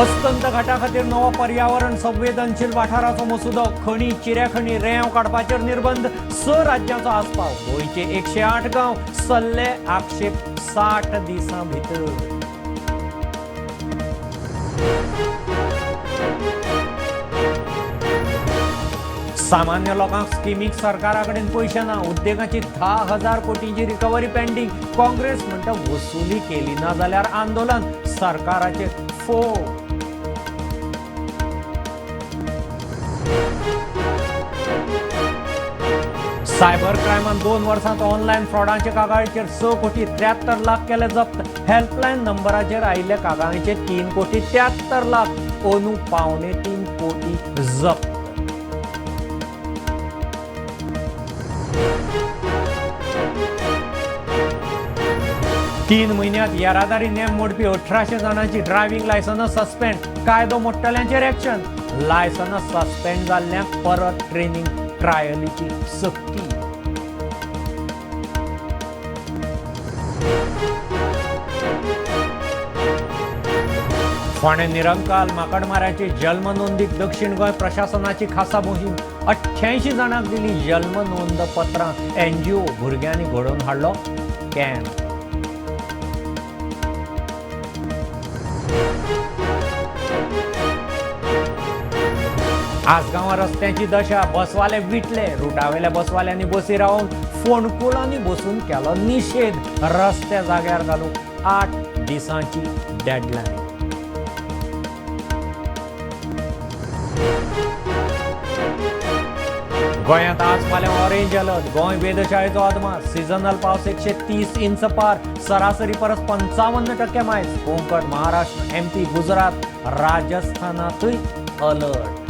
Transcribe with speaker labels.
Speaker 1: अस्तंत घाटा खातीर नवो पर्यावरण संवेदनशील वाठाराचो मसुदो. खणी, चिऱ्याखणी, रेंव काडपाचेर निर्बंध. 6 राज्यांचो आस्पाव. गोंयचे 108 गांव सल्ले आक्षेप 60 दिसां भितर. सामान्य लोकांक स्किमीक सरकारा कडेन पयशे ना. उद्देगाची 10,000 कोटींची रिकव्हरी पेंडींग. काँग्रेस म्हणटा वसुली केली ना जाल्यार आंदोलन. सरकाराचेर फोग. सायबर क्रायमान 2 वर्सांत ऑनलायन फ्रॉडांचे कागाळीचेर 6 कोटी 73 लाख केले जप्त. हेल्पलायन नंबराचेर आयिल्ल्या कागाळीचेर 3 कोटी 73 लाख, अंदू 2.75 कोटी जप्त. 3 म्हयन्यांत येरादारी नेम मोडपी 1800 जाणांची ड्रायव्हिंग लायसन्सां सस्पेंड. कायदो मोडटल्यांचेर एक्शन. लायसन्सां सस्पेंड जाल्ल्यांक परत ट्रेनिंग ट्रायलीची सक्ती. फोंडें निरंकाल माकडमाऱ्याची जल्म नोंदीक दक्षिण गोंय प्रशासनाची खासा मोहीम. 88 जाणांक दिली जल्म नोंद पत्रां. एनजीओ भुरग्यांनी घडोवन हाडलो कॅम्प. आसगांवां रस्त्यांची दशा. बसवाले विटले. रुटावेल्या बसवाल्यांनी बसी रावन फोंडकुलांनी बसून केलो निशेध. रस्ते जाग्यार घालूंक 8 दिसांची डेडलायन. गोंयांत आज फाल्यां ऑरेंज अलर्ट. गोंय वेधशाळेचो अदमास. सिजनल पावस 130 इंच पार. सरासरी परस 55% मायज. कोंकण, महाराष्ट्र, एमपी, गुजरात, राजस्थानांतूय अलर्ट.